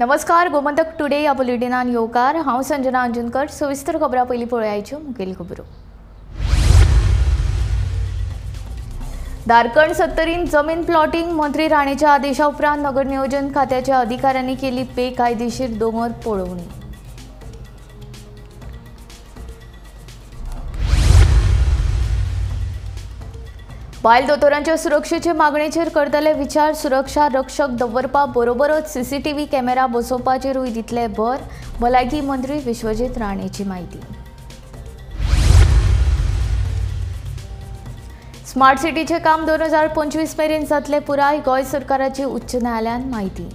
नमस्कार, गोमंतक टुडे ह्या बुलेटिनान येवकार. हांव संजना अंजुनकर. सविस्तर खबरां पयलीं पळयाच्यो मुखेल खबरो. धारकण सत्तरीन जमीन प्लॉटिंग मंत्री राणेच्या आदेशा उपरांत नगर नियोजन खात्याच्या अधिकाऱ्यांनी केली बेकायदेशीर दोंगर पळोवणी. बायल दोतोरांच्या सुरक्षेचे मागणेचेर करतले विचार. सुरक्षा रक्षक दवरपा बरोबरच सीसीटीव्ही कॅमेरा बसोवपाचेरूय दितले भर. भलायकी मंत्री विश्वजीत राणेची माहिती. स्मार्ट सिटीचे काम 2025 मेरेन जातले पुराय. गोंय सरकाराची उच्च न्यायालयान माहिती.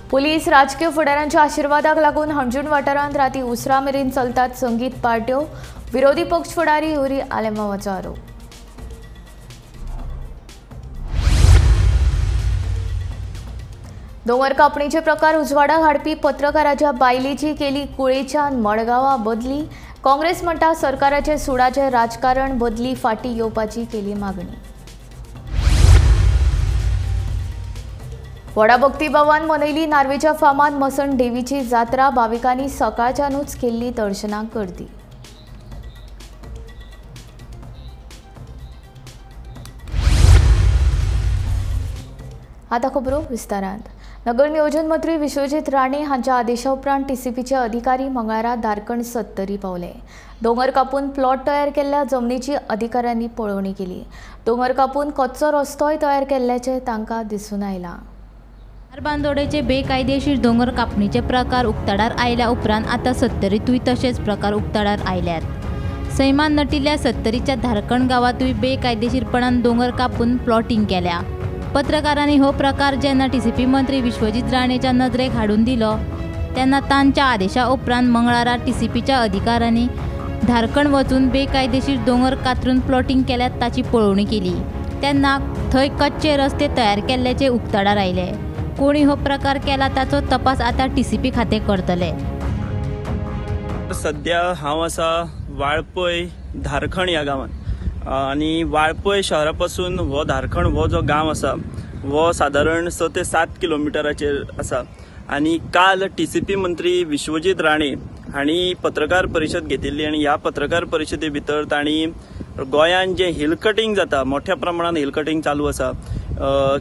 पुलीस राजकीय फुडाऱ्यांच्या आशिर्वादाक लागून हणजूण वाठारांत राती उसरा मेरेन चलतात संगीत पार्ट्यो. विरोधी पक्ष फुडारी युरी आलेमावाचो आरोप. दोंगर कापणीचे प्रकार उजवाडाक हाडपी पत्रकाराच्या बायलेची केली कुळेच्यान मडगांवा बदली. काँग्रेस म्हणटा सरकाराचे सुडाचे राजकारण बदली फाटी येवपाची केली मागणी. वडा भक्ती भवन मनयली नार्वेच्या फामाद मसण देवीची जात्रा. भाविकांनी सकाळच्यानूच केल्ली दर्शनाक गर्दी. आतां खबरो विस्तारांत. नगर नियोजन मंत्री विश्वजीत राणे हांच्या आदेशा उपरांत टीसीपीचे अधिकारी मंगळारा धारकण सत्तरी पावले. दोंगर कापून प्लॉट तयार केल्ल्या जमनीची अधिकाऱ्यांनी पळोवणी केली. दोंगर कापून कच्चो रस्तोय तयार केल्ल्याचें तांकां दिसून आयलां. धारबांदोडेचे बेकायदेशीर दोंगर कापणीचे प्रकार उक्ताडार आयल्या उपरांत आतां सत्तरींतूय तशेंच प्रकार उक्ताडार आयल्यात. सैमान नटिल्ल्या सत्तरीच्या धारकण गांवांतूय बेकायदेशीरपणान दोंगर कापून प्लॉटिंग केल्या. पत्रकारांनी हो प्रकार जेन्ना टीसीपी मंत्री विश्वजीत राणेच्या नदरेक हाडून दिलो तेन्ना तांच्या आदेशा उपरांत मंगळारा टीसीपीच्या अधिकाऱ्यांनी धारकण वचून बेकायदेशीर दोंगर कातरून प्लॉटिंग केल्यात ताची पळोवणी केली. तेन्ना थंय कच्चे रस्ते तयार केल्ल्याचे उक्ताडार आयले. कोणी हो प्रकार केला ताचो तपास आता टीसीपी खाते करतले. सध्या हांव आसा वाळपय धारखण ह्या गांवांत आनी वाळपय शहरा पासून हो धारखण हो जो गांव आसा हो सादारण 6 ते 7 किलोमिटराचेर आसा. आनी काल टीसीपी मंत्री विश्वजीत राणे हांणी पत्रकार परिशद घेतिल्ली आनी ह्या पत्रकार परिशदे भितर तांणी गोंयांत जें हिल कटिंग जाता, मोठ्या प्रमाणान हिल कटिंग चालू आसा,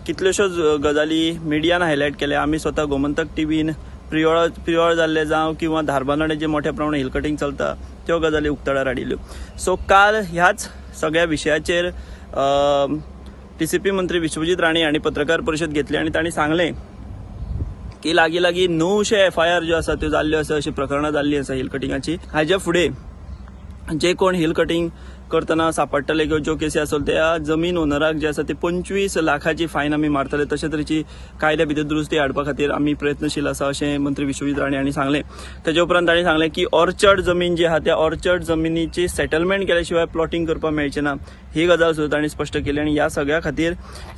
कितल्योश्योच गजाली मिडियान हायलायट केल्या. आमी स्वता गोमंतक टीव्हीन प्रियोळ जाल्ले जावं किंवा धारबांदोडे जे मोठ्या प्रमाणात हिल कटिंग चलता त्यो गजाली उक्ताडार हाडिल्ल्यो. सो काल ह्याच सगळ्या विशयाचेर टीसीपी मंत्री विश्वजीत राणे हांणी पत्रकार परिशद घेतली आनी तांणी सांगलें की लागीं लागीं 900 FIR ज्यो आसा त्यो जाल्ल्यो आसा, अशी प्रकरणां जाल्लीं आसा हिल कटिंगाची. हाज्या फुडें जे कोण हिल कटिंग करतना सापडटले किंवा ज्यो केसी आसतल्यो त्या जमीन ओनराक जे आसा ते 25 लाखाची फायन आमी मारतले. तशे तरेची कायद्या भितर दुरुस्ती हाडपा खातीर आमी प्रयत्नशील आसा अशें मंत्री विश्वजीत राणे हांणी सांगलें. तेजे उपरांत तांणी सांगलें की ऑर्चर्ड जमीन जी आहा त्या ऑर्चर्ड जमिनीची सेटलमेंट केल्या शिवाय प्लॉटिंग करपाक मेळचें ना ही गजाल सुद्दां तांणी स्पश्ट केली. आनी ह्या सगळ्या खातीर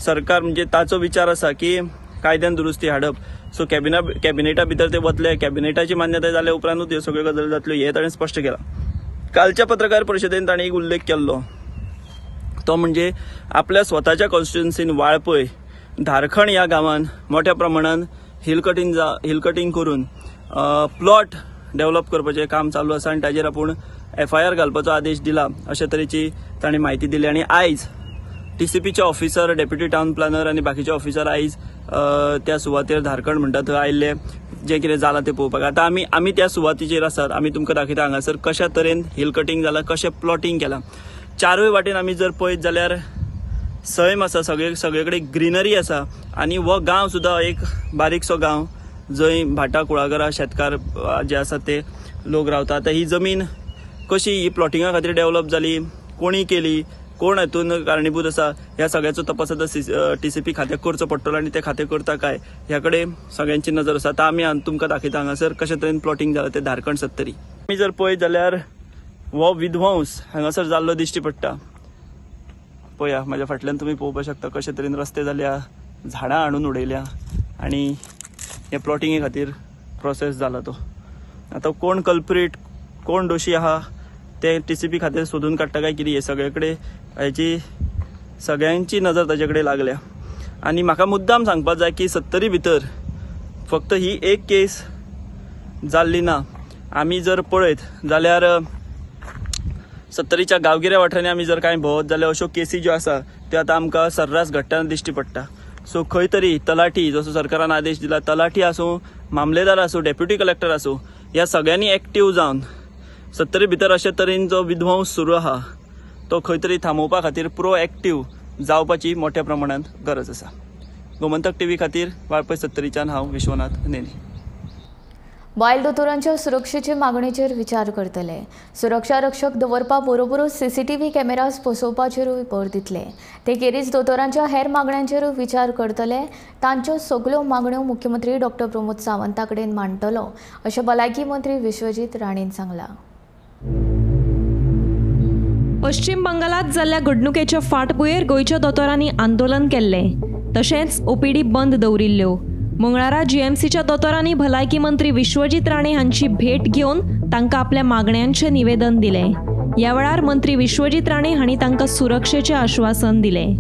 सरकार म्हणजे ताचो विचार आसा की कायद्यान दुरुस्ती हाडप. सो कॅबिनेटा भितर ते वतले, कॅबिनेटाची मान्यताय जाल्या उपरांतूच ह्यो सगळ्यो गजाली जातल्यो हें ताणें स्पश्ट केलां. कालच्या पत्रकार परिशदेन ताणें एक उल्लेख केल्लो तो म्हणजे आपल्या स्वताच्या कॉन्स्टिट्युन्सीन वाळपय धारखण ह्या गांवान मोठ्या प्रमाणान हिल कटिंग करून प्लॉट डेव्हलप करपाचें काम चालू आसा आनी ताजेर आपूण FIR घालपाचो आदेश दिला अशे तरेची ताणें म्हायती दिली. आनी आयज टीसीपीचे ऑफिसर, डेप्युटी टावन प्लॅनर आनी बाकीचे ऑफिसर आयज त्या सुवातेर धारखण म्हणटा थंय आयिल्ले जें कितें जालां तें पळोवपाक. आतां आमी त्या सुवातीचेर आसात. आमी तुमकां दाखयता हांगासर कशा तरेन हिल कटिंग जालां, कशें प्लॉटिंग केलां. चारूय वाटेन आमी जर पळयत जाल्यार सैम आसा, सगळे कडेन ग्रिनरी आसा आनी हो गांव सुद्दां एक बारीकसो गांव जंय भाटां कुळागरां शेतकार जे आसात ते लोक रावतात. आतां ही जमीन कशी ही प्लॉटिंगा खातीर डेव्हलप जाली, कोणी केली, कोण हातून कारणीभूत आसा ह्या सगळ्याचो तपास आतां टीसीपी खात्याक करचो पडटलो आनी ते खातें करता काय ह्या कडेन सगळ्यांची नजर आसा. आतां आमी तुमकां दाखयता हांगासर कशे तरेन प्लॉटिंग जालां तें धारखण सत्तरी. आमी जर पळयत जाल्यार हो विध्वंस हांगासर जाल्लो दिश्टी पडटा. पळया म्हाज्या फाटल्यान तुमी पळोवपाक शकता कशे तरेन रस्ते जाल्या, झाडां हाडून उडयल्या आनी हे प्लॉटिंगे खातीर प्रोसेस जाला तो. आतां कोण कल्प्रीट, कोण दोशी आहा ते टीसीपी खातें सोदून काडटा काय कितें, हे सगळे कडेन हेची सगळ्यांची नजर ताजे कडेन लागल्या. आनी म्हाका मुद्दाम सांगपाक जाय की सत्तरी भितर फक्त ही एक केस जाल्ली ना. आमी जर पळयत जाल्यार सत्तरीच्या गांवगिऱ्या वाठारांनी आमी जर कांय भोंवत जाल्यार अश्यो केसी ज्यो आसा त्यो आतां आमकां सर्रास घडटना दिश्टी पडटा. सो खंय तरी तलाठी, जसो सरकारान आदेश दिला, तलाठी आसूं, मामलेदार आसूं, डेप्युटी कलेक्टर आसूं, ह्या सगळ्यांनी एक्टीव जावन सत्तरी भितर अशे तरेन जो विध्वंस सुरू आहा तो खंय तरी थांबोवपा खातीर प्रोएक्टीव जावपाची मोठ्या प्रमाणांत गरज आसा. गोमंतक टीव्ही खातीर वाळपय सत्तरीच्यान हांव विश्वनाथ नेली. बायल दोतोरांच्या सुरक्षेचे मागणेचेर विचार करतले. सुरक्षा रक्षक दवरपा बरोबरूच सीसीटीव्ही कॅमेराज बसोवपाचेरूय भर दितले. ते खेरीज दोतोरांच्या हेर मागण्यांचेरूय विचार करतले. तांच्यो सगल्यो मागण्यो मुख्यमंत्री डॉक्टर प्रमोद सावंता कडेन मांडटलो अशें भलायकी मंत्री विश्वजीत राणेन सांगलां. पश्चिम बंगालात जाल्ल्या घडणुकेच्या फाटभुंयेर गोंयच्या दोतोरांनी आंदोलन केल्लें, तशेंच ओपीडी बंद दवरिल्ल्यो. मंगळारा जीएमसीच्या दोतोरांनी भलायकी मंत्री विश्वजीत राणे हांची भेट घेवन तांकां आपल्या मागण्यांचें निवेदन दिलें. ह्या वेळार मंत्री विश्वजीत राणे हांणी तांकां सुरक्षेचें आश्वासन दिलें.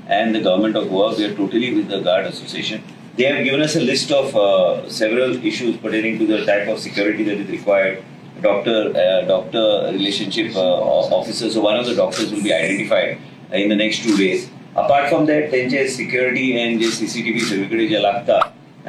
And the government of Goa, we are totally with the Guard Association. They have given us a list of several issues pertaining to the type of security that is required. Doctor relationship officer, so one of the doctors will be identified in the next 2 days. Apart from that, तेंचे security and J CCTV सगळीकडे जे लागता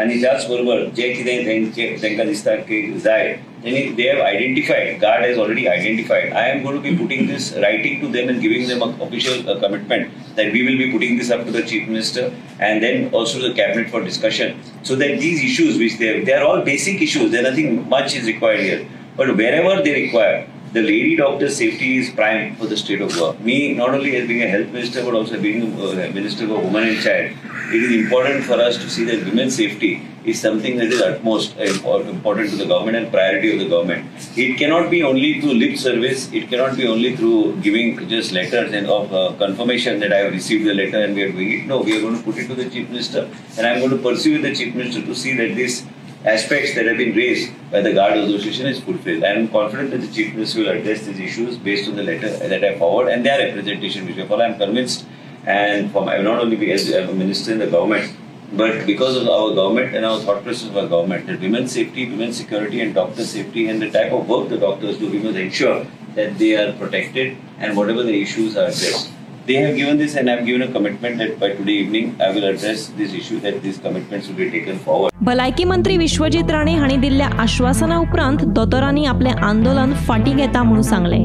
आणि त्याच बरोबर जे कितें तेंचे तांकां दिसता की जाय तेणी they have identified, guard has already identified. I am going to be putting this writing to them and giving them a official commitment that we will be putting this up to the Chief Minister and then also to the Cabinet for discussion, so that these issues which they are all basic issues, there nothing much is required here. But wherever they require, the lady doctor's safety is prime for the state of Goa. Me, not only as being a health minister, but also being a minister for women and child, it is important for us to see that women's safety is something that is utmost important to the government and priority of the government. It cannot be only through lip service, it cannot be only through giving just letters and of confirmation that I have received the letter and we are doing it. No, we are going to put it to the Chief Minister and I am going to pursue with the Chief Minister to see that this aspects that have been raised by the Guard Association is fulfilled. I am confident that the Chief Minister will address these issues based on the letter that I forward and their representation which I follow. I am convinced, and from I will not only be as a minister in the government, but because of our government and our thought process of our government, that women's safety, women's security and doctor safety and the type of work the doctors do, we must ensure that they are protected and whatever the issues are addressed. They have given this and I have given a commitment that by today evening I will address this issue, that these commitments will be taken forward. भलायकी मंत्री विश्वजीत राणे हांणी दिल्ल्या आश्वासना उपरांत दोतोरांनी आपलें आंदोलन फाटीं घेता म्हणून सांगलें.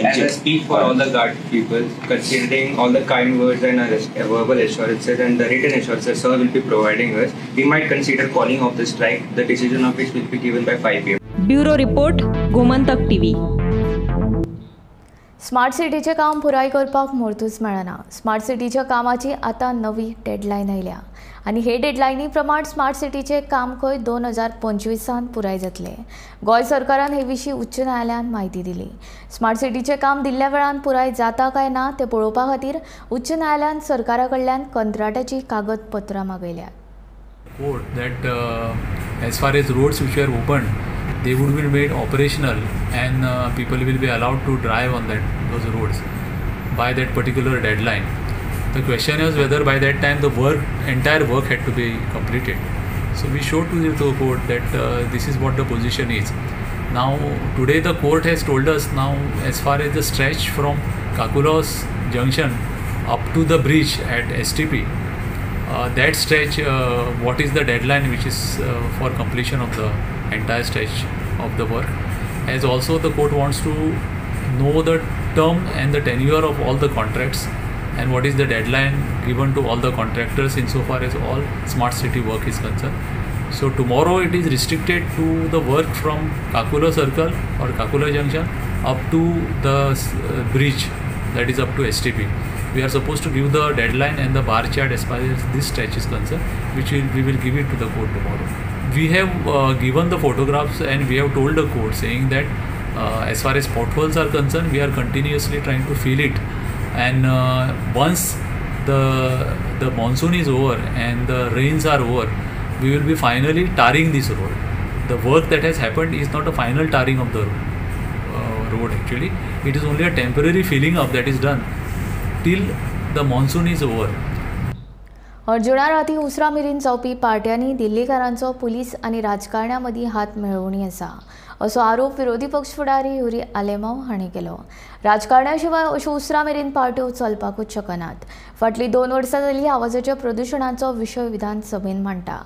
As I speak for all the guard people, considering all the kind words and verbal assurances and the written assurances sir will be providing us, we might consider calling off the strike, the decision of which will be given by 5 p.m. Bureau report, Gomantak TV. Smart सिटीचें काम पुराय करपाक म्हूर्तूच मेळना. Smart सिटीच्या कामाची आतां नवी deadline आयल्या आनी हे डेडलायनी प्रमाण स्मार्ट सिटीचें काम खंय 2025 पुराय जातलें. गोंय सरकारान हे विशीं उच्च न्यायालयान म्हायती दिली. स्मार्ट सिटीचें काम दिल्ल्या वेळान पुराय जाता काय ना तें पळोवपा खातीर उच्च न्यायालयान सरकारा कडल्यान कंत्राटाची कागदपत्रां मागयल्यात. Court that as far as roads which are open, they would be made operational and people will be allowed to drive on those roads by that particular deadline. The question is whether by that time the entire work had to be completed. So we showed to the court that this is what the position is. Now today the court has told us, now as far as the stretch from Kakulos junction up to the bridge at STP, that stretch, what is the deadline which is for completion of the entire stretch of the work. As also the court wants to know the term and the tenure of all the contracts and what is the deadline given to all the contractors insofar as all smart city work is concerned. So tomorrow it is restricted to the work from Kakula Circle or Kakula Junction up to the bridge, that is up to STP. We are supposed to give the deadline and the bar chart as far as this stretch is concerned, which we will give it to the court tomorrow. We have given the photographs and we have told the court saying that as far as potholes are concerned, we are continuously trying to fill it, and once the monsoon is over and the rains are over, we will be finally tarring this road. The work that has happened is not a final tarring of the road. road actually. It is only a temporary filling up that is done till the monsoon is over. अर्जुना राती उसरा मेरेन जावपी पार्ट्यांनी दिल्लीकारांचो police आनी राजकारण्यां मदीं हात मेळोवणी आसा असो आरोप विरोधी पक्ष फुडारी युरी आलेमाव हांणी केलो. राजकारण्या शिवाय अश्यो उसरा मेरेन पार्ट्यो चलपाकूच शकनात. फाटलीं 2 वर्सां जालीं आवाजाच्या प्रदुशणाचो विशय विधानसभेन मांडटा.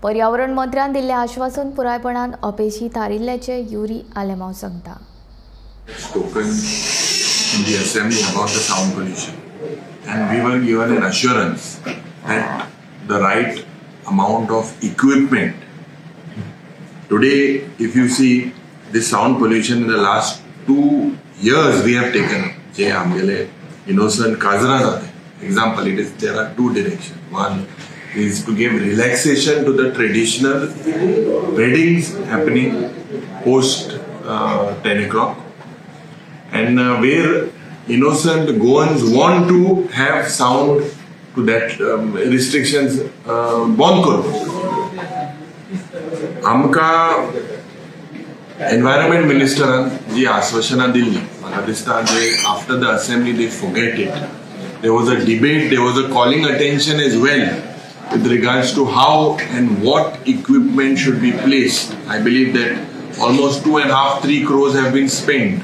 पर्यावरण मंत्र्यान दिल्लें आश्वासन पुरायपणान अपेशी थारिल्ल्याचें युरी आलेमाव सांगता. Spoken in the assembly about the sound pollution, and we were given an assurance that the right amount of equipment. Today, if you see the sound pollution in the last 2 years we have taken up, जे आमगेले innocent काजरा जाते. Example, it is there are 2 directions. One is to give relaxation to the traditional weddings happening post 10 o'clock, and where innocent Goans want to have sound to that restrictions बंद करो. आमकां environment मिनिस्टरान जी आश्वासनां दिल्ली म्हाका दिसता जे after the assembly they forget it. There was a debate, there was a calling attention as well with regards to how and what equipment should be placed. I believe that almost 2.5-3 crores have been spent.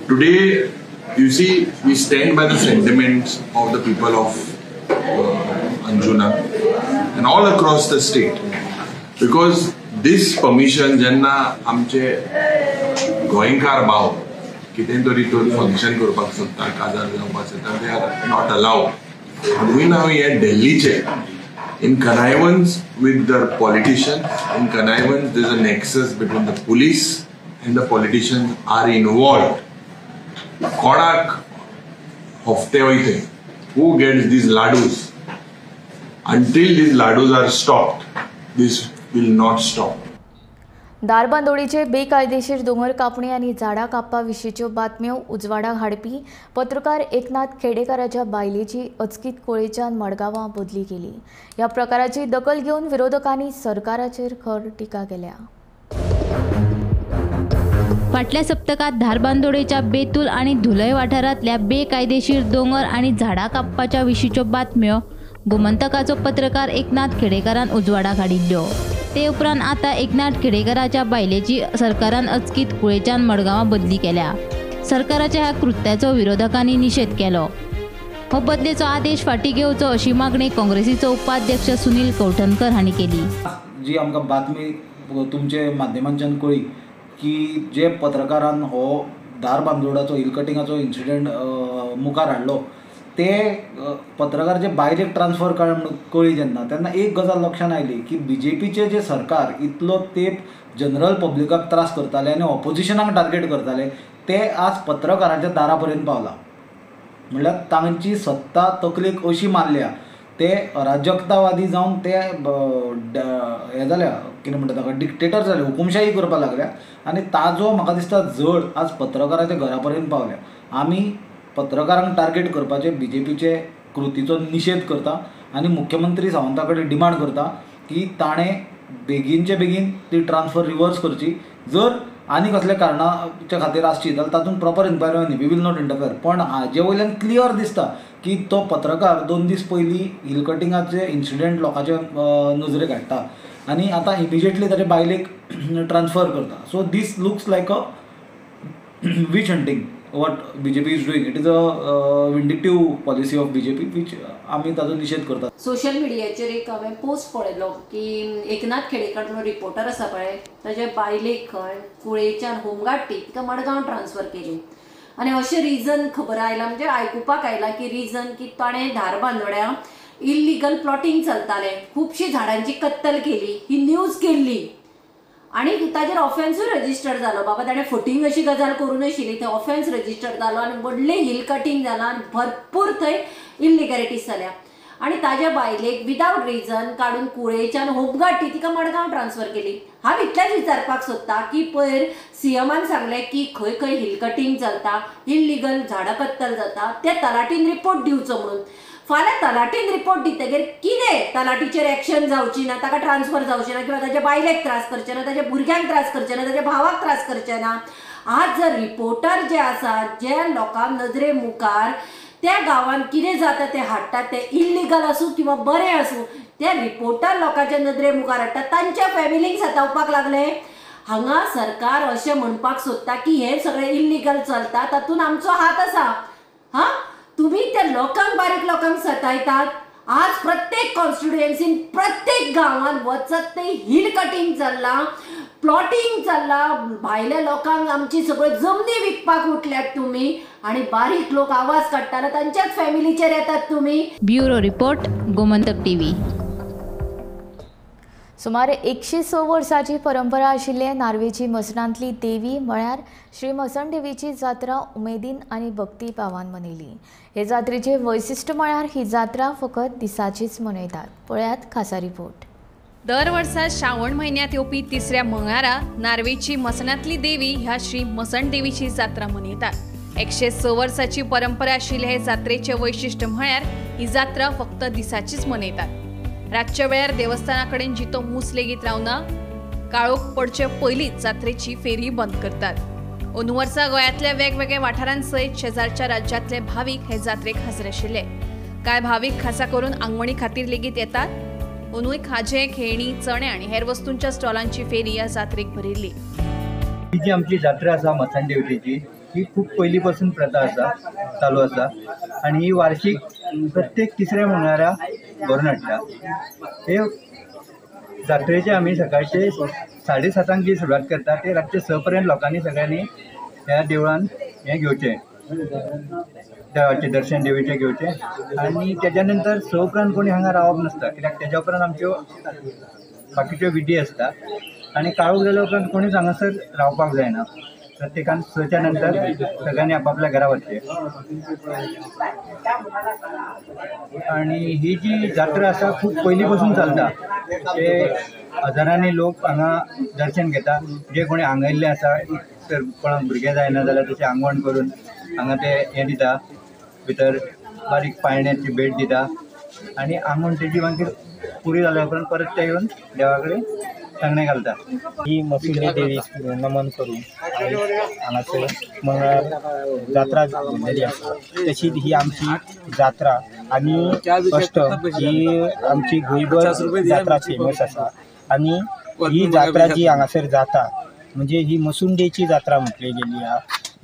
Today, you see, we stand by the sentiments of the people of Anjuna and all across the state, because this permission जेन्ना आमचे गोंयकार भाव कितें तरी तर function करपाक सोदता, काजार जावपाक सोदता, they are not allowed. We now हे दिल्लीचे in connivance with the politicians, in connivance there is a nexus between the police and the politicians are involved. कोणाक हफ्ते वयते, who gets these ladus? Until these ladus are stopped, this will not stop. धारबांदोडीचे बेकायदेशीर दोंगर कापणी आनी झाडां कापपा विशींच्यो बातम्यो उजवाडाक हाडपी पत्रकार एकनाथ खेडेकाराच्या बायलेची अचकीत कोळेच्यान मडगांवां बदली केली. ह्या प्रकाराची दखल घेवन विरोधकांनी सरकाराचेर खर टिका केल्या. फाटल्या सप्तकांत धारबांदोडेच्या बेतूल आनी धुलय वाठारांतल्या बेकायदेशीर दोंगर आनी झाडां कापपाच्या विशींच्यो बातम्यो गोमंतकाचो पत्रकार एकनाथ खेडेकारान उजवाडाक हाडिल्ल्यो. ते उपरांत आतां एकनाथ खेडेकाराच्या बायलेची सरकारान अचकीत कुळेच्यान मडगांवां बदली केल्या. सरकाराच्या ह्या कृत्याचो विरोधकांनी निशेध केलो. हो बदलेचो आदेश फाटीं घेवचो अशी मागणी काँग्रेसीचो उपाध्यक्ष सुनील कवठणकर हांणी केली. जी आमकां बातमी तुमचे माध्यमांच्यान कळ्ळी की जे पत्रकारान हो धारबांदोडाचो हिल कटिंगाचो इन्सिडंट मुखार हाडलो ते पत्रकार जे बायलेक ट्रान्सफर कळ्ळी जेन्ना तेन्ना एक गजाल लक्षांत आयली की बीजेपीचे जे सरकार इतलो तेंप जनरल पब्लिकाक त्रास करताले आनी ऑपोजिशनाक टार्गेट करताले ते आज पत्रकारांच्या दारा पर्यंत पावला. म्हणल्यार तांची सत्ता तकलेक अशी मारल्या ते अराजकतावादी जावन ते हे जाल्या कितें म्हणटा ताका डिक्टेटर जाले, हुकुमशाही करपाक लागल्या आनी ताजो म्हाका दिसता जड आज पत्रकाराच्या घरा पर्यंत पावल्या. आमी पत्रकारांक टार्गेट करपाचे बीजेपीचे कृतीचो निशेध करता आनी मुख्यमंत्री सावंता कडेन डिमांड करता की ताणें बेगीनचे बेगीन ती ट्रान्सफर रिवर्स करची. जर आनी कसल्या कारणाच्या खातीर आसची जाल्यार तातूंत प्रॉपर इन्क्वायरी न्ही, we will not interfere. पण हाजे वयल्यान क्लियर दिसता की तो पत्रकार 2 दीस पयलीं हिल कटिंगाचे इन्सिडंट लोकांचे नजरेक हाडटा आनी आतां इमिजिएटली ताचे बायलेक ट्रान्सफर करता. So this looks like a witch hunting what BJP is doing. It is a vindictive policy of BJP which आमी ताजो निशेध करतात. सोशल मिडियाचेर एक हांवें पोस्ट पळयलो की एकनाथ खेडेकर म्हणून रिपोर्टर आसा पळय, ताजे बायलेक खंय कुळेच्यान होमगार्ड टी तिका मडगांव ट्रान्सफर केली आनी अशें रिजन खबर आयलां, म्हणजे आयकुपाक आयलां की रिजन की ताणें धारबांदोड्या इल्लिगल प्लॉटींग चलतालें, खुबशीं झाडांची कत्तल केली, ही न्यूज केल्ली आनी ताजेर ऑफेन्सूय रजिस्टर जालो. बाबा ताणें फटींग अशी गजाल करूं नाशिल्ली, थंय ऑफेन्स रजिस्टर जालो आनी व्हडलें हिल कटींग जालां आनी भरपूर थंय इल्लिगॅलिटीज जाल्या आनी ताज्या बायलेक विदावट रिजन काडून कुळेच्यान होमगार्ड टी तिका मडगांव ट्रान्सफर केली. हांव इतलेंच विचारपाक सोदता की पयर सीएमान सांगलें की खंय खंय हिल कटींग चलता, इल्लिगल झाडां कत्तल जाता, त्या तलाटीन रिपोर्ट दिवचो म्हणून. फाल्यां तलाटीन रिपोर्ट दितगीर कितें तलाटीचेर एक्शन जावची ना, ताका ट्रान्सफर जावची ना, किंवा ताच्या बायलेक त्रास करचे ना, ताच्या भुरग्यांक त्रास करचे ना, ताच्या भावाक त्रास करचे ना. आज जर रिपोर्टर जे आसा जे लोकां नजरे मुखार त्या गांवांत कितें जाता तें हाडटात, तें इल्लिगल आसूं किंवा बरें आसूं, ते रिपोर्टर लोकांच्या नदरे मुखार हाडटात, तांच्या फॅमिलीक सतावपाक लागले. हांगा सरकार अशें म्हणपाक सोदता की हें सगळें इल्लिगल चलता, तातूंत आमचो हात आसा. हां, तुमी त्या लोकांक, बारीक लोकांक सतायतात. आज प्रत्येक कॉन्स्टिट्युएन्सीन प्रत्येक गांवांत वचत ते हिल कटिंग चल्लां, प्लॉटिंग चल्लां, भायल्या लोकांक आमची सगळ्यो जमनी विकपाक उठल्यात तुमी आनी बारीक लोक आवाज काडटाना तांच्याच फॅमिलीचेर येतात तुमी. Bureau report, Gomantak TV. सुमार 106 वर्सांची परंपरा आशिल्ले नार्वेची मसणांतली देवी म्हळ्यार श्री मसण देवीची जात्रा उमेदीन आनी भक्तीभावान मनयली. हे जात्रेचे वैशिश्ट म्हळ्यार ही जात्रा फकत दिसाचीच मनयतात. पळयात खासा रिपोर्ट. दर वर्सा श्रावण म्हयन्यांत येवपी तिसऱ्या मंगळारा नार्वेची मसणांतली देवी ह्या श्री मसण देवीची जात्रा मनयतात. 106 वर्सांची परंपरा आशिल्ले हे जात्रेचे वैशिश्ट म्हळ्यार ही जात्रा फक्त दिसाचीच मनयतात. रातच्या वेळार देवस्थाना कडेन जितो मूस लेगीत रावना, काळोख पडचे पयलींच जात्रेची फेरी बंद करतात. अंदू वर्सा गोंयांतल्या वेगवेगळ्या वाठारांसयत शेजारच्या राज्यांतले भावीक हे जात्रेक हाजीर आशिल्ले. कांय भावीक खासा करून आंगवणी खातीर लेगीत येतात. अंदूय खाजें, खेळणी, चणे आनी हेर वस्तूंच्या स्टॉलांची फेरी ह्या जात्रेक भरिल्ली. ही जी आमची जात्रा आसा मसण देवतेची, ही खूब पयलीं पासून प्रथा आसा, चालू आसा आनी ही वार्षिक प्रत्येक तिसऱ्या मंगळारा भरून हाडटा. हे जात्रेचे आमी सकाळचे 7:30 जी सुरवात करता ते रातचे 6 पर्यंत लोकांनी सगळ्यांनी ह्या देवळान हें घेवचें, देवाचें दर्शन देवीचें घेवचें आनी तेज्या नंतर 6 उपरांत कोणी हांगा रावप नासता, कित्याक तेज्या उपरांत आमच्यो बाकीच्यो विधी आसता आनी काळोख जाल्या उपरांत कोणीच हांगासर रावपाक जायना. प्रत्येकान 6च्या नंतर सगळ्यांनी आपापल्या घरा वचचें. आनी ही जी जात्रा आसा खूब पयलीं पासून चलता, ते हजारांनी लोक हांगा दर्शन घेता. जे कोणी आंगयल्ले आसा, तर कोणाक भुरगें जायना जाल्यार तशें आंगवण करून हांगा ते हें दिता, भितर बारीक पाळण्याची भेट दिता आनी आंगवण तेजी मागीर पुरी जाल्या उपरांत परत ते येवन देवा कडेन सांगणें घालता. ही मसुंडी देवीक नमन करून हांगासर मंगळार जात्रा जाल्ली आसा. तशीच ही आमची जात्रा आनी अष्टम ही आमची गोंयभर जात्रा फेमस आसा. आनी ही जात्रा जी हांगासर जाता म्हणजे ही मसुंडेची जात्रा म्हटली गेली आहा,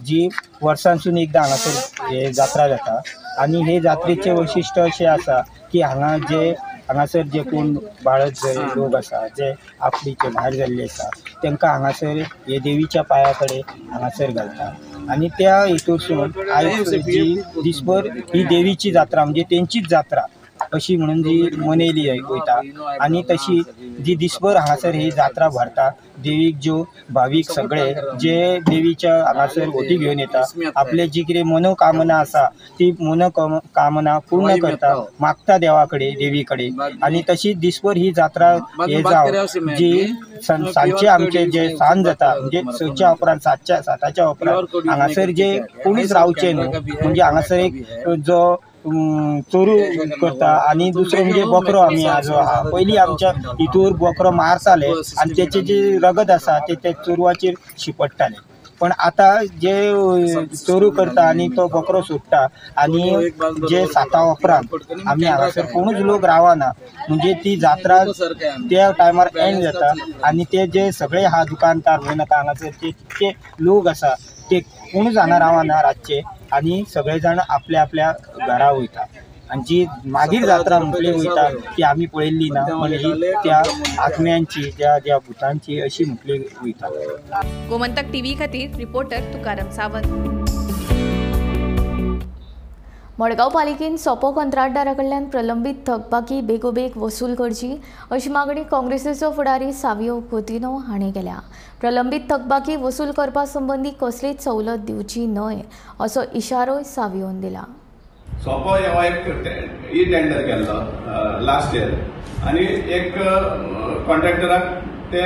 जी वर्सांसून एकदां हांगासर हे जात्रा जाता. आनी हे जात्रेचें वैशिश्ट अशें आसा की हांगा जे हांगासर जे कोण बाळत जे लोक आसा, जे आपलीचे भायर जाल्ले आसा, तांकां हांगासर हे देवीच्या पांया कडेन हांगासर घालता. आनी त्या हेतूसून आयज जी दिसभर ही देवीची जात्रा म्हणजे तेंचीच जात्रा अशी म्हणून जी मनयली वयता. आनी तशी जी दिसभर हांगासर ही जात्रा भरता, देवीक ज्यो भावीक सगळे जे देवीच्या हांगासर होटी घेवन येता, आपले जी कितें मनोकामना आसा ती मनोकामना पूर्ण करता, मागता देवा कडेन, देवी कडेन. आनी तशी दिसभर ही जात्रा हे जावन जी सांजचे आमचे जे सांज जाता म्हणजे 6च्या उपरांत 7च्या उपरांत हांगासर जे कोणीच रावचे न्हू, म्हणजे हांगासर एक जो चोरू करता. आनी दुसरें म्हणजे बकरो आमी जो आहा, पयलीं आमच्या हितूर बकरो मारताले आनी तेचे जे रगत आसा ते त्या चोरवाचेर शिंपडटाले. पण आतां जे चोरू करता आनी तो बकरो सोडटा आनी जे 7 उपरांत आमी हांगासर कोणूच लोक रावना, म्हणजे ती जात्रा त्या टायमार एंड जाता. आनी ते जे सगळे आहा दुकानदार म्हणून हांगासर ते लोक आसा ते कोणूच हांगा रावना रातचे आनी सगळे जाण आपल्या आपल्या घरा वयता. आनी जी मागीर जात्रा म्हटली वयता ती आमी पळयल्ली ना, पण ही त्या आत्म्यांची त्या ज्या भुतांची अशी म्हटली वयता. गोमंतक टीव्ही खातीर रिपोर्टर तुकाराम सावंत. मडगांव पालिकेन सोपो कंत्राटदारा कडल्यान प्रलंबीत थकबाकी बेगोबेग वसूल करची अशी मागणी काँग्रेसीचो फुडारी सावियो कोतिनो हांणी केल्या. प्रलंबीत थकबाकी वसूल करपा संबंदी कसलीच सवलत दिवची न्हय असो इशारोय सावियोन दिला. सोपो हो एक ई टेंडर केल्लो लास्ट इयर आनी एक कॉन्ट्रॅक्टराक ते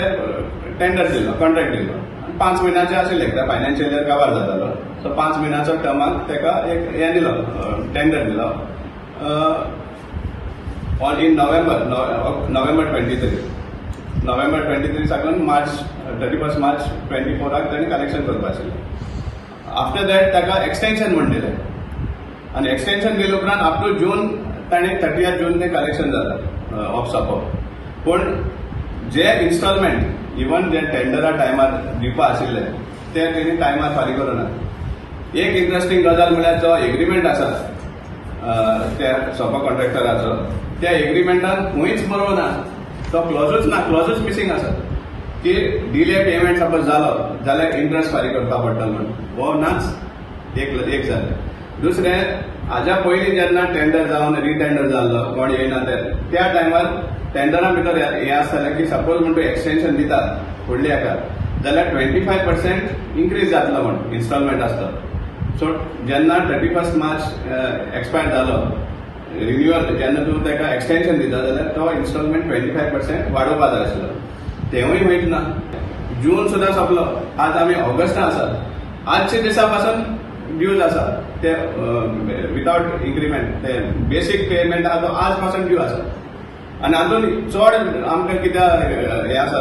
टेंडर दिलो, कॉन्ट्रॅक्ट दिलो. 5 म्हयन्याचे आशिल्ले, एकदां फायनान्शियल इयर काबार जातालो, सो 5 म्हयन्याचो टर्माक ताका एक हें दिलो, टेंडर दिलो ऑन इन नोव्हेंबर 23. नोव्हेंबर 23 साकून मार्च 31 मार्च 24 ताणें कलेक्शन करपा आशिल्लें. आफ्टर that ताका एक्सटेंशन म्हण दिलें आनी एक्सटेंशन दिले उपरांत अप टू जून ताणें 30 जून तें कलेक्शन जाता ऑफ सोपो. पूण जे इन्स्टॉलमेंट इवन जे टेंडरा टायमार दिवपा आशिल्ले ते तेणी टायमार फारीक करूं ना. एक इंट्रस्टींग गजाल म्हळ्यार जो एग्रीमेंट आसा त्या सोपा कॉन्ट्रॅक्टराचो, त्या एग्रीमेंटान खंयच बरोवं ना, तो क्लॉजूच ना, क्लॉजूच मिसींग आसा की डिले पेमेंट सपोज जालो जाल्यार इंट्रस्ट फारीक करपा पडटलो म्हण, हो नाच. एक जालें. दुसरें, हाज्या पयलीं जेन्ना टेंडर जावन रिटेंडर जाल्लो कोण येयना ते त्या टायमार टेंडरा भितर हें आसतालें की सपोज म्हण तूं एक्सटेंशन दितात फुडल्या हेका जाल्यार 25% इन्क्रीज जातलो म्हण इन्स्टॉलमेंट आसता. सो जेन्ना 31 मार्च एक्सपायर जालो रिन्युअल, जेन्ना तूं ताका एक्सटेंशन दिता जाल्यार तो इन्स्टॉलमेंट 25% वाडोवपा जाय आशिल्लो, तेवूय वयत ना. जून सुद्दां सोंपलो, आज आमी ऑगस्टान आसात, आजच्या दिसा पासून ड्यूज आसा ते विदावट इन्क्रिमेंट, ते बेसीक पेमेंट आहा तो आज पासून ड्यू आसा. आनी हातूंत चड आमकां कित्याक हें आसा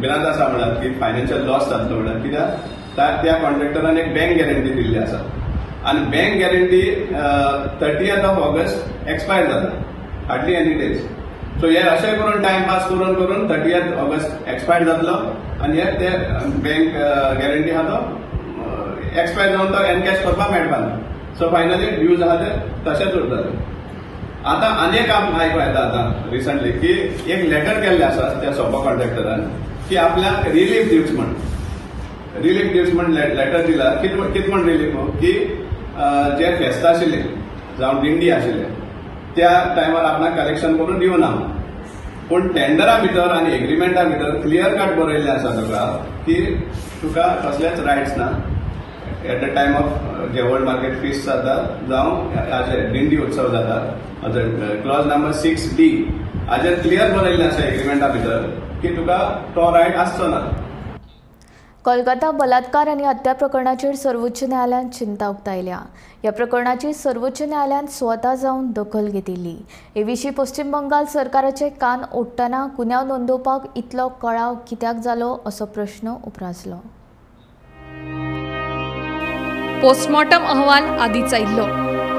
भिरांत आसा म्हळ्यार की फायनान्शियल लॉस जातलो म्हळ्यार कित्याक त्या कॉन्ट्रॅक्टरान एक बँक गॅरंटी दिल्ली आसा आनी बँक गॅरंटी 30 ऑगस्ट एक्सपायर जाता, हार्डली एनी डेज. सो हे अशें करून टायम पास करून करून 30 ऑगस्ट एक्सपायर जातलो आनी हे ते बँक गॅरंटी आहा तो एक्सपायर जावन तो एनकॅश करपाक मेळपा ना. सो फायनली ड्यूज आहा ते तशेंच उरतले. आतां आनी एक आयकूं येता आतां रिसंटली की एक लेटर केल्लें आसा त्या सोपा कॉन्ट्रॅक्टरान की आपल्याक रिलीफ दिवच म्हण, रिलीफ दिवच म्हण लेटर दिला. कित म्हण रिलीफ की जे फेस्तां आशिल्लें जावं दिंडी आशिल्लें त्या टायमार आपणाक कलेक्शन करून दिवना, पूण टेंडरा भितर आनी एग्रीमेंटा भितर क्लियर कट बरयल्लें आसा तुका की तुका कसलेच रायट्स ना एट the time of जे वर्ल्ड मार्केट फीस जाता जावं हाजे दिंडी उत्सव जाता, क्लॉज नंबर 6D हाजेर क्लियर बरयल्लें आसा एग्रीमेंटा भितर की तुका तो रायट आसचो ना. कोलकाता बलात्कार आनी हत्या प्रकरणाचेर सर्वोच्च न्यायालयान चिंता उक्तायल्या. ह्या प्रकरणाची सर्वोच्च न्यायालयान स्वता जावन दखल घेतिल्ली. हे विशीं पश्चिम बंगाल सरकाराचे कान ओडटना गुन्यांव नोंदोवपाक इतलो कळाव कित्याक जालो असो प्रश्न उप्रासलो. पोस्टमॉर्टम अहवाल आदींच आयिल्लो.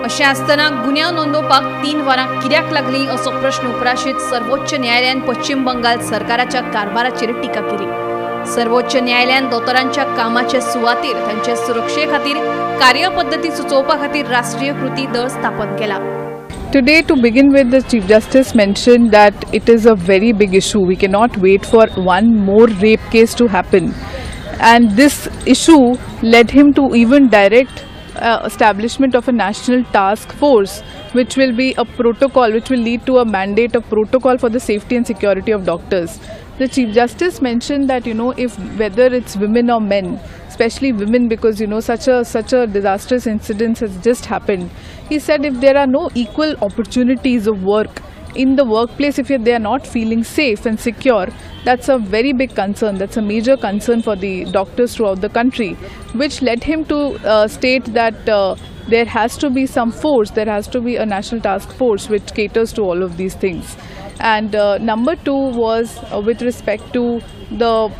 अशें आसतना गुन्यांव नोंदोवपाक 3 वरां कित्याक लागलीं असो प्रश्न उप्राशीत सर्वोच्च न्यायालयान पश्चिम बंगाल सरकाराच्या कारभाराचेर टिका केली. सर्वोच्च न्यायालयान दोतोरांच्या कामाचे सुवातेर तांचे सुरक्षे खातीर कार्यपद्दती सुचोवपा खातीर राष्ट्रीय कृती दळ स्थापन केला. Today, to begin with, the Chief Justice mentioned that it is a very big issue. We cannot wait for one more rape case to happen. And this issue led him to even direct establishment of a national task force, which will be a protocol, which will lead to a mandate of protocol for the safety and security of doctors. The Chief Justice mentioned that, you know, if whether it's women or men, especially women, because, you know, such a disastrous incident has just happened. He said if there are no equal opportunities of work in the workplace, if they are not feeling safe and secure, that's a very big concern. That's a major concern for the doctors throughout the country, which led him to state that there has to be some force, there has to be a national task force which caters to all of these things. And number two was with respect to the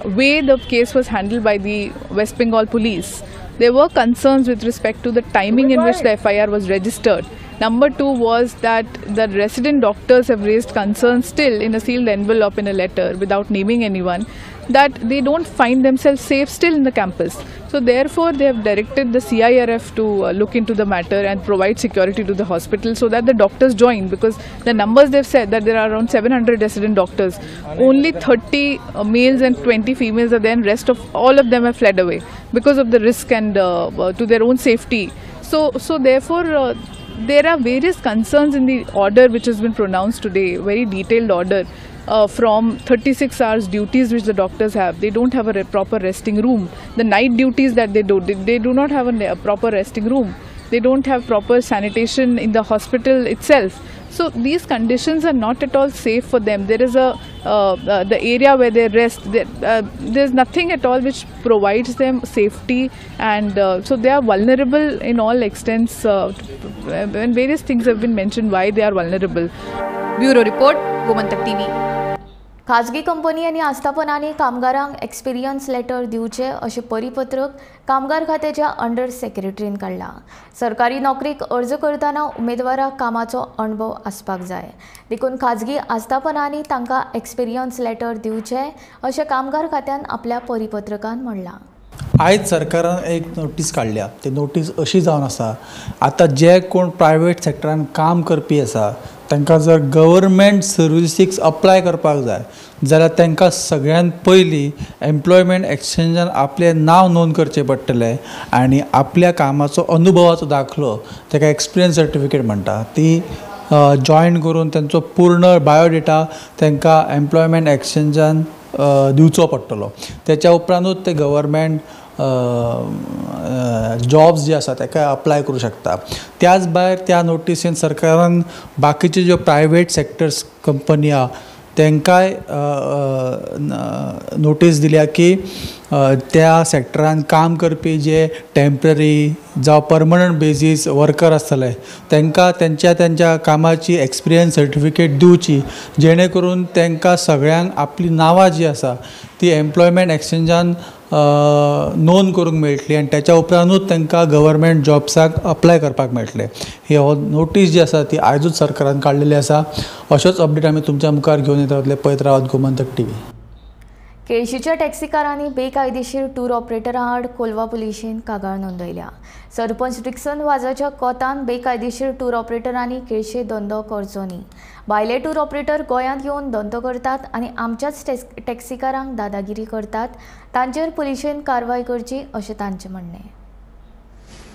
way the case was handled by the West Bengal police. There were concerns with respect to the timing in which the FIR was registered. Number two was that the resident doctors have raised concerns still in a sealed envelope in a letter without naming anyone, that they don't find themselves safe still in the campus. So therefore they have directed the CIRF to look into the matter and provide security to the hospital so that the doctors join, because the numbers they've said that there are around 700 resident doctors. Only 30 males and 20 females are there, and rest of all of them have fled away because of the risk and to their own safety. So therefore there are various concerns in the order which has been pronounced today, very detailed order. From 36 hours duties which the doctors have, they don't have a proper resting room. The night duties that they do, they do not have a proper resting room. They don't have proper sanitation in the hospital itself. So these conditions are not at all safe for them. There is a the area where they rest, there's nothing at all which provides them safety, and so they are vulnerable in all extents, and various things have been mentioned why they are vulnerable. Bureau Report, Gomantak TV. खाजगी company आनी आस्थापनांनी कामगारांक experience letter दिवचे अशें परिपत्रक कामगार खात्याच्या under सेक्रेटरीन काडलां. सरकारी नोकरीक अर्ज करतना उमेदवाराक कामाचो अणभव आसपाक जाय, देखून खाजगी आस्थापनांनी तांकां एक्सपिरियन्स लेटर दिवचे अशें कामगार खात्यान आपल्या परिपत्रकान म्हणलां. आयज सरकारान एक नोटीस काडल्या, ती नोटीस अशी जावन आसा, आतां जे कोण प्रायवेट सेक्टरान काम करपी आसा तांकां जर गव्हर्मेंट सर्विसीक अप्लाय करपाक जाय जाल्यार तांकां सगळ्यान पयलीं एम्प्लॉयमेंट एक्सचेंजान आपलें नांव नोंद करचें पडटलें आनी आपल्या कामाचो अनुभवाचो दाखलो, ताका एक्सपिरियन्स सर्टिफिकेट म्हणटा, ती जॉयन करून तांचो पूर्ण बायोडेटा तांकां एम्प्लॉयमेंट एक्सचेंजान दिवचो पडटलो. त्याच्या उपरांतूच ते गव्हर्मेंट जॉब्स जे आसा ताका अप्लाय करूं शकता. त्याच भायर त्या नोटीसीन सरकारान बाकीचे ज्यो प्रायवेट सेक्टर्स कंपनी आहा तांकांय नोटीस दिल्या की त्या सेक्टरान काम करपी जे टेम्पररी जावं परमनंट बेजीस वर्कर आसतले तांकां तेंच्या तेंच्या कामाची एक्सपिरियन्स सर्टिफिकेट दिवची, जेणे करून तांकां सगळ्यांक आपली नांवां जी आसा ती एम्प्लॉयमेंट एक्सचेंजान नोंद करूंक मेळटली आनी त्याच्या उपरांतूच तांकां गव्हर्मेंट जॉब्साक अप्लाय करपाक मेळटलें. ही हो नोटीस जी आसा ती आयजूच सरकारान काडलेली आसा. अश्योच अपडेट आमी तुमच्या मुखार घेवन येता. पळयत रावात गोमंतक टीव्ही. केळशीच्या टॅक्सीकारांनी बेकायदेशीर टूर ऑपरेटरां आड कोलवा पुलिशेन कागाळ नोंदयल्या. सरपंच डिक्सन वाजाच्या कोतान बेकायदेशीर टूर ऑपरेटरांनी केळशे धंदो करचो न्ही. भायले टूर ऑपरेटर गोंयांत येवन धंदो करतात आनी आमच्याच टॅक्सीकारांक दादागिरी करतात, तांचेर पुलिशेन कारवाय करची अशें तांचें म्हणणें.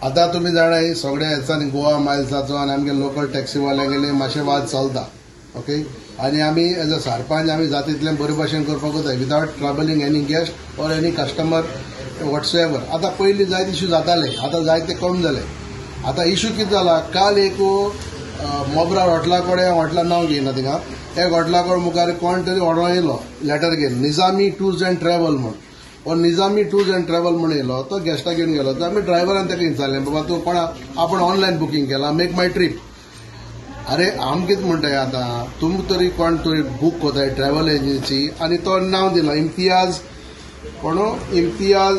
आतां तुमी जाणा सगळ्या हेचांनी गोवा मायल्साचो आनी आमगे लोकल टॅक्सीवाल्यांगेले मातशें वाद चलता. ओके, आनी आमी एज अ सरपंच आमी जाता तितलें बरे भाशेन करपाक जाय without troubling any guest or any customer whatsoever. आतां पयलीं जायते इशू जाताले, आतां जायते कम जाले. आतां इशू कितें जाला, काल एक मोबरा हॉटला कडेन, हॉटला नांव घेयना थिंगा, एक हॉटला कडेन मुखार कोण तरी ऑर्डर येयलो लेटर घेवन, निजामी टूर्स एंड ट्रॅव्हल म्हूण. हो निजामी टूर्स एंड ट्रॅव्हल म्हूण येयलो, तो गेस्टाक घेवन गेलो. तर आमी ड्रायव्हरान ताका विचारलें, बाबा तूं कोणा आपूण ऑनलायन बुकींग केलां, मेक माय ट्रीप. अरे आम कितें म्हणटाय आतां, तुमी तरी कोण तरी बूक कोताय ट्रॅव्हल एजन्सी आनी तो नांव दिलां इम्तियाज, कोण इम्तियाज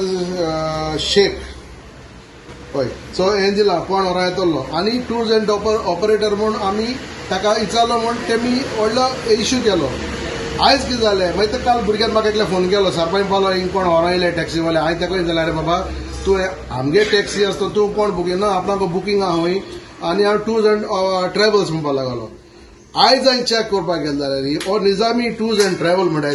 शेख, हय, सो हें दिलां कोण व्हरो येतलो आनी टूर्स एंड ऑपरेटर म्हूण आमी ताका विचारलो म्हूण तेमी व्हडलो इशू केलो. आयज कितें जालें मागीर, ते काल भुरग्यान म्हाका एकले फोन केलो, सरपंच पावलो हिंग कोण व्हरो येयले टॅक्सीवाले. हांवें ताका विचारलें, अरे बाबा तूं आमगे टॅक्सी आसता तूं कोण बुकींग ना, आपणाक बुकींग आहा खंय आनी हांव टूर्स एंड ट्रॅव्हल्स म्हणपाक लागलो. आयज हांवें चॅक करपाक गेलो जाल्यार हो निजामी टूर्स एंड ट्रॅव्हल म्हणटाय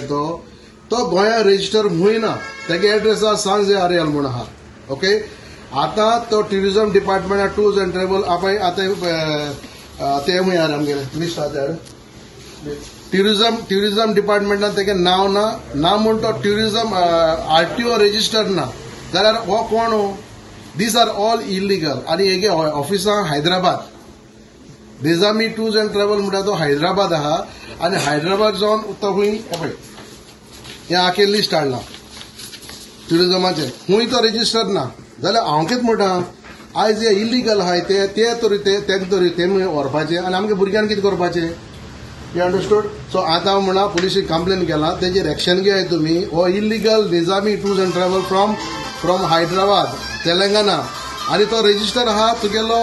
तो गोंया रजिस्टर खंय ना, तेगे एड्रेस आहा सांजे आर्यल म्हूण आहा. ओके, आतां तो ट्युरिजम डिपार्टमेंटा टूर्स एंड ट्रॅव्हल आपय आतां ते खंय आहा आमगेलें लिस्ट आहा ट्युरिजम डिपार्टमेंटान तेगे नांव ना, ना म्हूण तो ट्युरिजम आरटीओ रजिस्टर ना जाल्यार हो कोण हो? These are all illegal. आनी हेगे ऑफिसां Hyderabad, Nizami tours and travel म्हणटा तो हैदराबाद आहा आनी हैदराबाद जावन तो खंय पळय हें आखे लिस्ट हाडलां ट्युरिजमाचें, खंय तो रजिस्टर ना जाल्यार हांव कितें म्हणटा, आयज हे इलिगल आहाय ते तरी तेंक तरी ते व्हरपाचें आनी आमगे भुरग्यांक कितें करपाचें? You understood? सो आतां हांव म्हणा पुलिशीक कंप्लेन केला, तेजेर एक्शन घेयाय तुमी. हो illegal Nizami tours and travel from Hyderabad Telangana आनी तो रजिस्टर आहा तुगेलो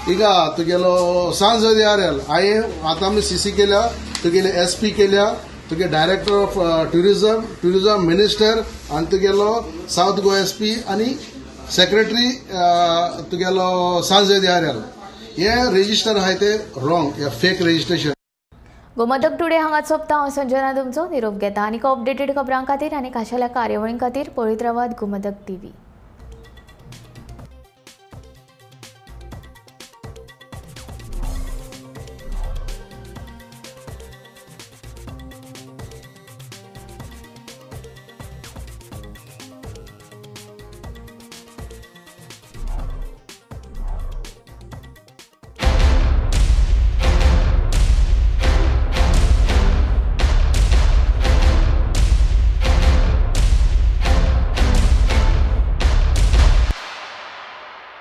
हिंगा तुगेलो सांज आर एल. हांवें आतां आमी सीसी केल्या, तुगेले एस पी केल्या, तुगे डायरेक्टर ऑफ ट्युरिजम मिनिस्टर आनी तुगेलो सावथ गोवा एस पी आनी सेक्रेटरी तुगेलो सांज आर एल. हे रजिस्टर आहाय ते रॉंग, हे फेक रजिस्ट्रेशन. गोमंतक टुडे हांगा सोंपता. हांव संजना तुमचो निरोप घेता. आनीक अपडेटेड खबरां खातीर आनी खाशेल्या कार्यावळीं खातीर पळयत रावात गोमंतक टीव्ही.